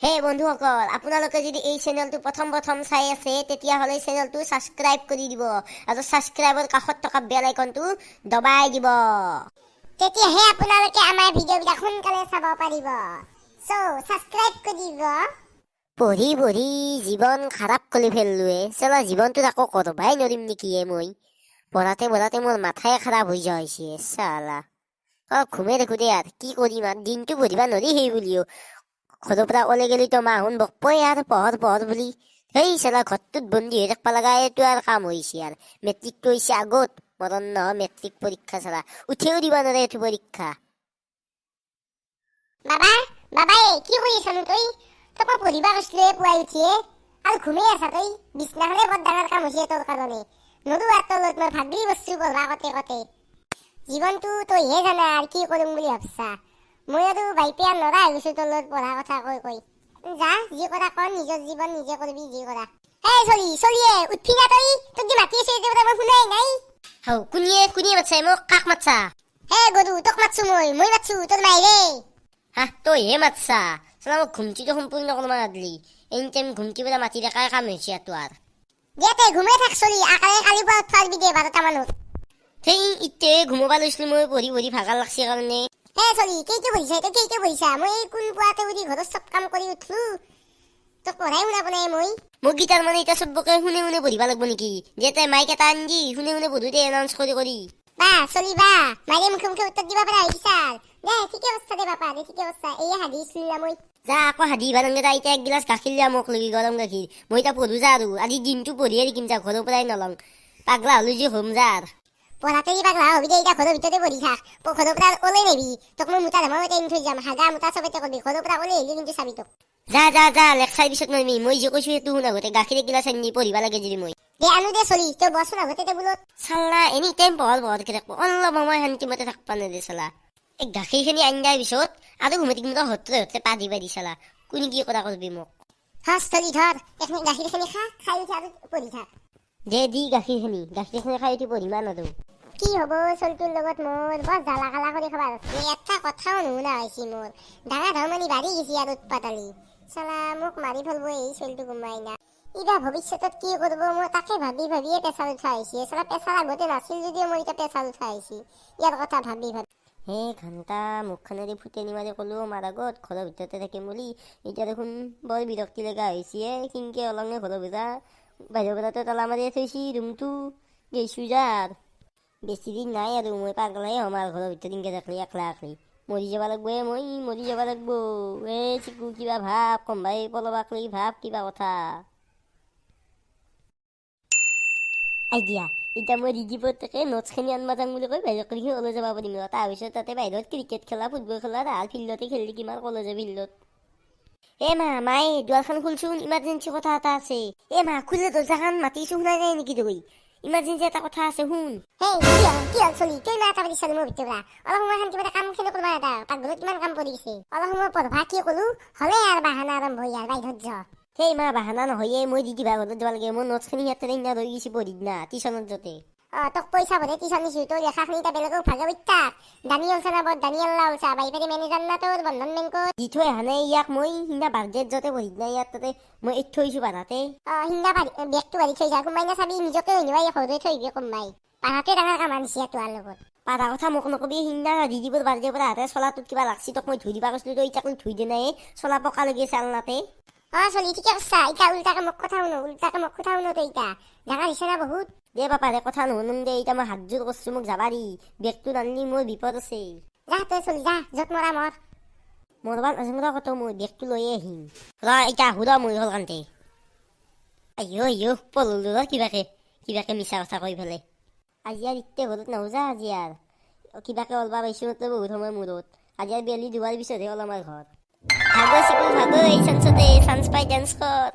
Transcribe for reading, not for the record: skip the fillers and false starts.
হে বন্ধুসকল, আপোনালোকে যদি এই চেনেলটো প্ৰথম প্ৰথম চাই আছে, তেতিয়াহ'লে চেনেলটো ছাবস্ক্ৰাইব কৰি দিব আৰু ছাবস্ক্ৰাইবৰ কাষত থকা বেল আইকনটো দবাই দিব। তেতিয়াহে আপোনালোকে আমাৰ ভিডিঅ'বিলাক সোনকালে চাব পাৰিব। চ' ছাবস্ক্ৰাইব কৰি দিব। পঢ়ি পঢ়ি জীৱন খাৰাপ কৰি ফেললোৱে। চালা, জীৱনটোত আকৌ কৰবাই নৰিম নেকি এ মই? পঢ়াতে পঢ়াতে মোৰ মাথাই খাৰাপ হৈ যোৱা হৈছে। চালা, অলপ ঘুমে থাকো দে। আৰু কি কৰিম আৰু? দিনটো পঢ়িবা নৰি। সেই বুলিও ঘৰৰ পৰা ওলাই গ'লি তো মাহুন বকবই আৰু পঢ়ৰ পঢ়ৰ বুলি। সেই চালা, ঘৰটোত বন্দী হৈ থাকিব লগা এইটো আৰু কাম হৈছে। আৰু মেট্ৰিকটো হৈছে আগত, মৰণ নহয় মেট্ৰিক পৰীক্ষা। চালা, উঠিও দিব নোৱাৰে এইটো পৰীক্ষা। বাবা, বাবা, এই কি কৰি আছানো তই? তোক মই পঢ়িবা কৈছিলোৱে পুৱাই উঠিয়ে, আৰু ঘুমেই আছা তই। বিছনাখনে বৰ ডাঙৰ কাম হৈছে তোৰ কাৰণে। নৰো আৰু তোৰ লগত, মই ভাগৰি বস্তু পঢ়বা কতে কতে। জীৱনটো তইহে জানা আৰু কি কৰিম বুলি ভাবছা। মই আৰু বাইপে আৰু নৰা হৈ গৈছো তোৰ লগত পঢ়া কথা কৈ কৈ। যা, যি কৰা কৰ, নিজৰ জীৱন নিজে কৰিবি যি কৰা। এই চলি, চলিয়ে উঠবি না তই? তোক যে মাতি আছো এতিয়া, মই শুনাই নাই। হৌ, কোনিয়ে কোনিয়ে মাতছা মোক? কাক মাতছা? হে গৰু, তোক মাতছো মই। মই মাতছো তোৰ মাইৰে। হা, তইহে মাতছা? চালা, মোক ঘুমটিটো সম্পূৰ্ণ কৰিব নাদিলি। এনি টাইম ঘুমটি পেলাই মাতি থকাই কাম হৈছে আৰু তোৰ। দে তই ঘুমাই থাক চলি, আকাৰে কালি পুৱা উঠবা পাৰবি দে 12টা মানত। সেই ইতে ঘুমাব লৈছিলো মই, পঢ়ি পঢ়ি ভাগৰ লাগছে কাৰণে। হে চলি, কেইটো পঢ়িছা তই? কেইটো পঢ়িছা? মই এই কোন পুৱাতে উঠি ঘৰত চব কাম কৰি উঠলো, তোক পঢ়াই শুনাব নাই মই। মোক গীতাৰ মানে এতিয়া চবকে শুনে শুনে পঢ়িব লাগিব নেকি? যে তই মাইক এটা আনি দি, শুনে শুনে পঢ়ো দে, এনাউন্স কৰি কৰি। বা চলি বা, মাইৰে মুখে মুখে উত্তৰ দিব পৰা হৈছে। দে, ঠিকে অৱস্থা দে বাপা, দে, ঠিকে অৱস্থা। এইয়া হাদিছিলো না মই। যা, আকৌ হাধি নালাগে যা। এতিয়া একগিলাচ গাখীৰ লিয়া মোক লগি, গৰম গাখীৰ। মই এতিয়া পঢ়ো যা। আৰু আজি দিনটো পঢ়িয়ে থাকিম যা, ঘৰৰ পৰাই নলং। পাগলা হলো যি হ'ম যা আৰু। পঢ়াতে কিবা পাগলা হবি দে। এতিয়া ঘৰৰ ভিতৰতে পঢ়ি থাক, ঘৰৰ পৰা ওলাই নাহিবি। তোক মই মোটা ধামাতে আনি থৈ যাম। হাগা মোটা চবতে কৰিবি। ঘৰৰ পৰা ওলাই আহিলি কিন্তু চাবি তোক। যা যা যা, লেকচাৰ পিছত নৰমি। মই যি কৈছো সেইটো শুন আগতে। গাখীৰ এগিলাচ আনি পঢ়িবা লাগে যদি মই। দে, আনো দে চলি, তই বচোন আগতে টেবুলত। চাল্লা, এনি টাইম পঢ় পঢ়কে থাকিব, অলপ সময় শান্তি মতে থাকবা নেদে। চালা, এই গাখীৰখিনি আনি দিয়াৰ পিছত আৰু ঘুমতি ঘুমতি হতৰে হতৰে পাদি পাদি। চালা, কোনে কি কৰা কৰবি মোক? ধৰ চলি, ধৰ, এইখিনি গাখীৰখিনি খা। খাই উঠি আৰু পঢ়ি থাক। দে দি গাখীৰখিনি। গাখীৰখিনি খাই উঠি পঢ়িমা আৰু। কি হ'ব চলটোৰ লগত মোৰ? বৰ জ্বালা কালা কৰি খাবা ধৰছি। এটা কথাও নুশুনা হৈছে মোৰ। ডাঙৰ ধৰ্মনি বাঢ়ি গৈছে আৰু উৎপাতালি। চালা, মোক মাৰি ফেলব এই চলটো কোনোবাই না। ইবা ভৱিষ্যতত কি কৰিব, মই তাকে ভাবি ভাবিয়ে প্ৰেছাৰ উঠা হৈছে। চালা, প্ৰেছাৰ আগতে নাছিল যদিও মোৰ এতিয়া প্ৰেছাৰ উঠা হৈছে ইয়াৰ কথা ভাবি ভাবি। হে ঘণ্টা, মুখখনেদি ফুটেনি মাৰি ক'লো মাৰ আগত ঘৰৰ ভিতৰতে থাকিম বুলি। এতিয়া দেখোন বৰ বিৰক্তি লগা হৈছে। কিনকে ওলাঙে ঘৰৰ ভিতৰত? বাহিৰৰ পৰাতো তালা মাৰিয়ে থৈছি ৰুমটো। গেছো যা আৰু, বেছি দিন নাই আৰু। মই পাগলাই হ'ম আৰু ঘৰৰ ভিতৰত ইনকে থাকলি একলা একলি। মৰি যাব লাগব এ, মই মৰি যাব লাগব এ। চিকু, কিবা ভাব, কমবাই পলবাক লাগি ভাব কিবা কথা। আইডিয়া! এতিয়া মই ৰিজিপত নোটছখিনি আনবা যাম বুলি কৈ বাহিৰত কৰি ওলাই যাব পাৰিম। তাৰপিছত তাতে বাহিৰত ক্ৰিকেট খেলা, ফুটবল খেলা, তাহাৰ ফিল্ডতে খেলি থাকিম আৰু, কলেজৰ ফিল্ডত। এ মা, মায়ে, দুৱাৰখন খুলচোন, ইমাৰ্জেঞ্চি কথা এটা আছে। এ মা, খুলে দৰ্জাখন, মাতিছো, শুনাই নাই নেকি তুই? ইমাৰ্জেঞ্চি এটা কথা আছে, শুন। হেই, কি হ'ল? কি হ'ল চলি? কেই মাত পাতিছা মোৰ ভিতৰৰ পৰা? অলপ সময় শান্তি মতে কামখিনি কৰবা এটা, পাকঘৰত কিমান কাম পৰি গৈছে। অলপ সময় পঢ়বা কি ক'লো, হ'লে আৰু বাহানা আৰম্ভ ইয়াৰ, বাহিৰত যা। সেই মা, বাহানা নহয়, মই দিদিবা ঘৰত যাব লাগে। মোৰ নোটছখিনি ইয়াতে সেইদিনা ৰৈ গৈছে পঢ়ি দিনা টিউচনত যাতে। অ, তোক পইচা ভৰাই টিউচন দিছো, তোৰ লেখাখিনি এতিয়া বেলেগক ভাগাব থাক। দানী ওলছা না, বৰ দানী আল্লা ওলছা। বাইপাৰী মেনেজাৰ না তোৰ বন্ধন বেংকত? দি থৈ অহা নাই ইয়াক মই। সিদিনা বাৰ্থডেত যাওঁতে পঢ়ি দিনা ইয়াত তাতে মই এৰি থৈছো বাধাতে। অ, সিদিনা বেগটো বাঢ়ি থৈ যা, কোনোবাই না চাবি। নিজকে নিবাই সৰুতে থৈ আহিবি কোনোবাই। পাহাতে ডাঙৰ কাম আনিছে তোৰ লগত। পাৰা কথা মোক নকবি। সিদিনা দিদিবোৰ বাৰ্থডেৰ পৰা আহোঁতে চলাটোত কিবা লাগছি, তোক মই ধুই দিবা কৈছিলো, তই এতিয়া ধুই দে নাই। চলা পকা লাগি আছে আলনাতে। অ চলি, ঠিকে কৈছা। ইতা উল্টাকে মোক কথা শুনো, উল্টাকে মোক কথা শুনো। তই ইতা ডাঙৰ হৈছে না বহুত। দে বাপা দে, কথা নুশুনুং দে। এতিয়া মই হাতযোৰ কৰছো, মোক যাবা দি। বেগটো নানলি মোৰ বিপদ আছে। যা তই চলি, যা, য'ত মৰা মৰ। মৰবা নাযাওঁ ৰ কতো, মই বেগটো লৈয়ে আহিম ৰ। এতিয়া আহো ৰ মই হলকান্তে। আইঅ আইঅ, পললো ৰ কিবাকে কিবাকে মিছা কথা কৈ পেলাই। আজি আৰু ইতে ঘৰত নাহো যা। আজি আৰু কিবাকে ওলবা পাইছো মাত্ৰ বহুত সময় মূৰত। আজি আৰু বেলি ডুবাৰ পিছতহে ওলাম আৰু ঘৰ। ভাগো চিকু ভাগো, এই চান্সতে চান্স পাই ডান্স কৰ।